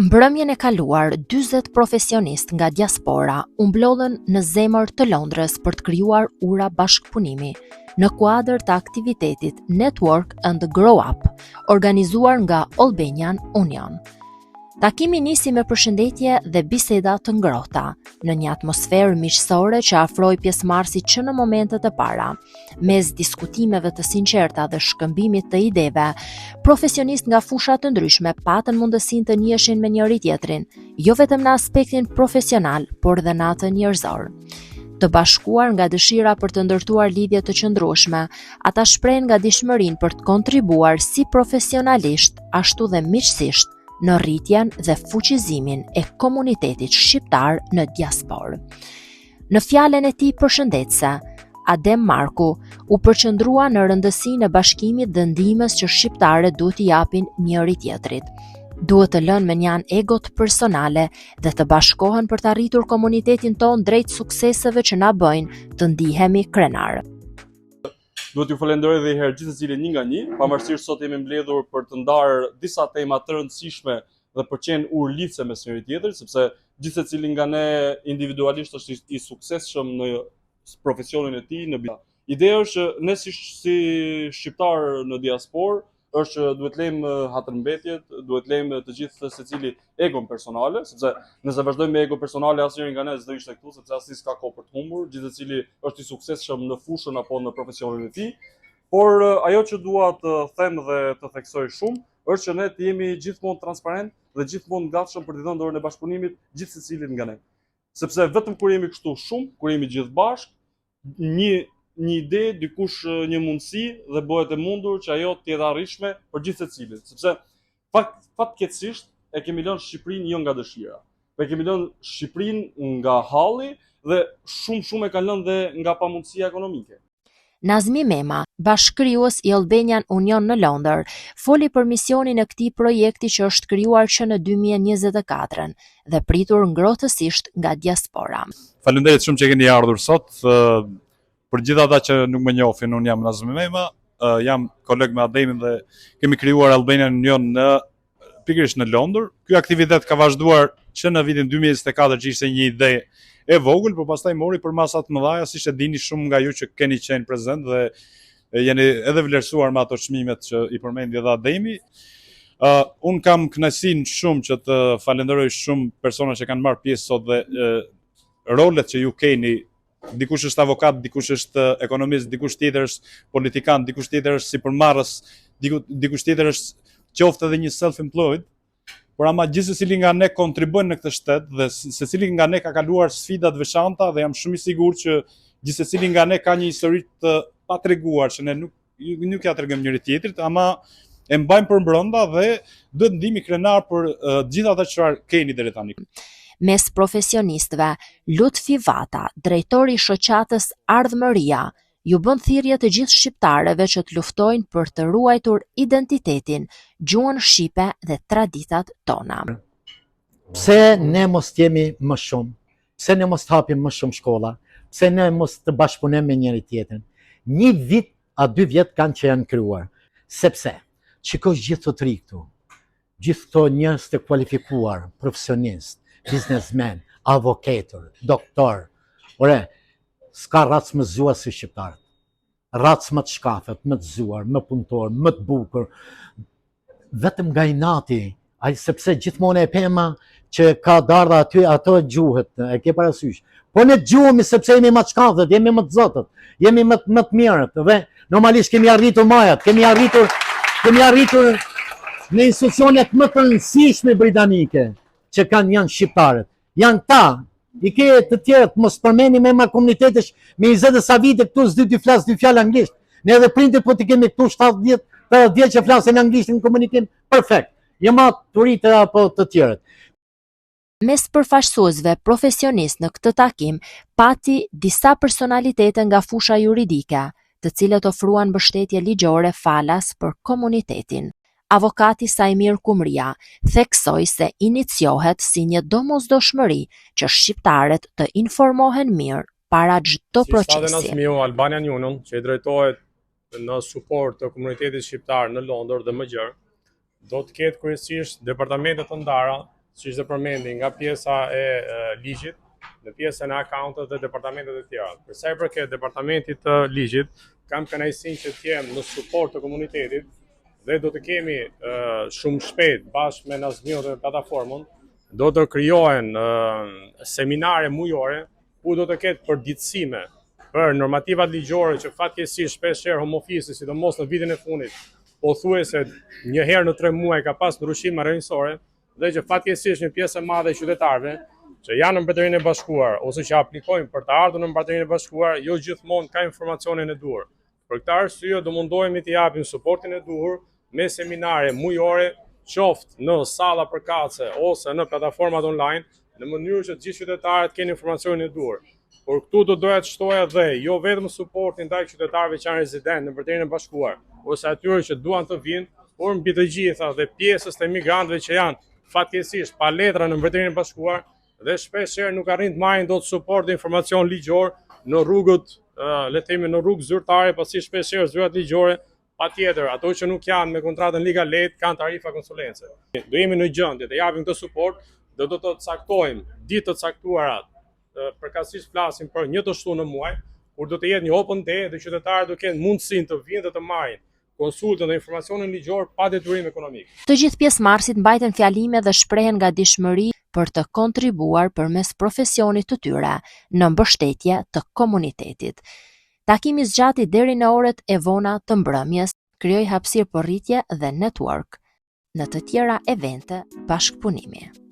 Mbrëmjen e kaluar, 40 profesionistë nga diaspora u mblodhën në zemër të Londrës për të krijuar ura bashkëpunimi në kuadër të aktivitetit Network and Grow Up, organizuar nga Albanian Union. Takimi nisi me përshëndetje dhe biseda të ngrohta, në një atmosferë miqësore që afroi pjesëmarrësit që në momentet e para. Mes diskutimeve të sinqerta dhe shkëmbimit të ideve, profesionistë nga fusha të ndryshme patën mundësinë të njiheshin me njëri-tjetrin, jo vetëm në aspektin profesional, por dhe në atë njerëzor. Të bashkuar nga dëshira për të ndërtuar lidhje të qëndrueshme, ata shprehën gatishmërinë për të kontribuar si profesionalisht, ashtu dhe miqësisht në rritjen dhe fuqizimin e komunitetit shqiptar në diasporë. Në fjalën e tij përshëndetëse, Adem Marku u përqendrua në rëndësinë e bashkimit dhe ndihmës që shqiptarët duhet t'i japin njëri-tjetrit. Duhet të lënë mënjanë egot personale dhe të bashkohen për ta rritur komunitetin tonë drejt sukseseve që na bëjnë të ndihemi krenarë. Duhet t'ju falenderoj edhe një herë gjithsecilin një nga një, pavarësisht sot jemi mbledhur për të ndarë disa tema të rëndësishme dhe për të qenë urë lidhëse mes njëri tjetrit, sepse gjithsecili nga ne individualisht është i, i suksesshëm në profesionin e tij, në Ideja është që ne si, si shqiptar në diasporë, është që duhet lejmë hatërmbetjet, duhet lejmë të gjithë secili egon personale, sepse nëse vazhdojmë me ego personale asnjëri nga ne s'do ishte këtu, sepse asnjë s'ka kohë për të humbur, gjithsecili është i suksesshëm në fushën apo në profesionin e tij. Por ajo që dua të them dhe të theksoj shumë është që ne të jemi gjithmonë transparent dhe gjithmonë gatshëm për të dhënë dorën e bashkëpunimit gjithsecilit nga ne. Sepse vetëm kur jemi kështu shumë, kur jemi gjithë bashkë, një një ide, dikush një mundësi dhe bëhet e mundur që ajo të jetë arritshme për gjithsecilin, sepse fakt fatkeqësisht e kemi lënë Shqipërinë jo nga dëshira. Po e kemi lënë Shqipërinë nga halli dhe shumë shumë e kanë lënë dhe nga pamundësia ekonomike. Nazmi Mema, bashkëkrijues i Albanian Union në Londër, foli për misionin e këtij projekti që është krijuar që në 2024-ën dhe pritur ngrohtësisht nga diaspora. Faleminderit shumë që keni ardhur sot. Për gjithë ata që nuk më njohin, unë jam Nazmi Mema, jam koleg me Ademin dhe kemi krijuar Albanian Union në pikërisht në Londër. Ky aktivitet ka vazhduar që në vitin 2024 që ishte një ide e vogël, por pastaj mori përmasa të mëdha, siç e dini shumë nga ju që keni qenë prezent dhe jeni edhe vlerësuar me ato çmimet që i përmendi edhe Ademi. Uh, unë kam kënaqësinë shumë që të falenderoj shumë persona që kanë marrë pjesë sot dhe uh, rolet që ju keni dikush është avokat, dikush është ekonomist, dikush tjetër është politikan, dikush tjetër është sipërmarrës, diku, dikush tjetër është qoftë edhe një self-employed, por ama gjithsecili nga ne kontribuon në këtë shtet dhe secili nga ne ka kaluar sfida të veçanta dhe jam shumë i sigurt që gjithsecili nga ne ka një histori të patreguar që ne nuk nuk ja tregojmë njëri tjetrit, ama e mbajmë për mbrenda dhe duhet ndihemi krenar për uh, gjithë atë çfarë keni deri tani. Mes profesionistëve, Lutfi Vata, drejtori i shoqatës Ardhmëria, ju bën thirrje të gjithë shqiptarëve që të luftojnë për të ruajtur identitetin, gjuhën shqipe dhe traditat tona. Pse ne mos të jemi më shumë? Pse ne mos të hapim më shumë shkolla? Pse ne mos të bashkëpunojmë me njëri tjetrin? Një vit a dy vjet kanë që janë krijuar. Sepse, shikosh gjithë të ri këtu, gjithë këto njerëz të kualifikuar, profesionistë, biznesmen, avokatër, doktor, ore, s'ka racë më zgjuar si shqiptarët. Racë më të shkathët, më të zgjuar, më punëtor, më të bukur, vetëm nga inati, ai sepse gjithmonë e pema që ka dardha aty, ato gjuhet, e ke parasysh. Po ne gjuhemi sepse jemi më të shkathët, jemi më të zotët, jemi më të, më të mirët dhe normalisht kemi arritur majat, kemi arritur kemi arritur në institucionet më të rëndësishme britanike që kanë janë shqiptarët. Janë ta, i ke të tjerët, mos përmendim emra komunitetesh me 20 e sa vite këtu s'di të flas dy fjalë anglisht. Ne edhe prindët po t'i kemi këtu 70, 80 vjet që flasin anglisht në komunikim perfekt. Jo ma të rinjtë apo të tjerët. Mes përfaqësuesve profesionistë në këtë takim pati disa personalitete nga fusha juridike, të cilët ofruan mbështetje ligjore falas për komunitetin. Avokati Saimir Kumria theksoi se iniciohet si një domosdoshmëri që shqiptarët të informohen mirë para çdo procesi. Si tha Nazmiu, Albanian Union, që i drejtohet në suport të komunitetit shqiptar në Londër dhe më gjerë, do të ketë kryesisht departamente të ndara. siç dhe përmendi, nga pjesa e ligjit, në pjesën e accountet dhe departamentet e tjera. Për sa i përket departamentit të ligjit, kam kënaqësinë që të jem në suport të komunitetit dhe do të kemi shumë shpejt bashkë me Nazmiun dhe platformën, do të krijohen seminare mujore ku do të ketë përditësime për normativat ligjore që fatkeqësisht shpesh herë Home Office, sidomos në vitin e fundit, pothuajse një herë në 3 muaj ka pas ndryshime rrënjësore dhe që fatkeqësisht një pjesë e madhe e qytetarëve që janë në Mbretërinë e Bashkuar ose që aplikojnë për të ardhur në Mbretërinë e Bashkuar, jo gjithmonë ka informacionin e duhur. Për këtë arsye do mundohemi të japim suportin e duhur me seminare mujore, qoftë në salla përkatëse ose në platformat online, në mënyrë që të gjithë qytetarët kenë informacionin e duhur. Por këtu do doja të shtoja dhe jo vetëm suportin ndaj qytetarëve që janë rezident në Mbretërinë e Bashkuar, ose atyre që duan të vinë, por mbi të gjitha dhe pjesës të emigrantëve që janë fatkeqësisht pa letra në Mbretërinë e Bashkuar dhe shpesh herë nuk arrin të marrin dot suport dhe informacion ligjor në rrugët, le të themi në rrugë zyrtare, pasi shpesh herë zyrat ligjore patjetër, ato që nuk janë me kontratën legal aid kanë tarifa konsulence. Do jemi në gjendje të japim këtë suport dhe do të caktojmë ditë të caktuara, përkatësisht flasim për një të shtunë në muaj, kur do të jetë një open day dhe qytetarët do kenë mundësinë të vinë dhe të marrin konsultën dhe informacionin ligjor pa detyrim ekonomik. Të gjithë pjesëmarrësit mbajtën fjalime dhe shprehen gatishmëri për të kontribuar përmes profesionit të tyre në mbështetje të komunitetit. Takimi zgjati deri në orët e vona të mbrëmjes, krijoi hapësirë për rritje dhe network në të tjera evente bashkëpunimi.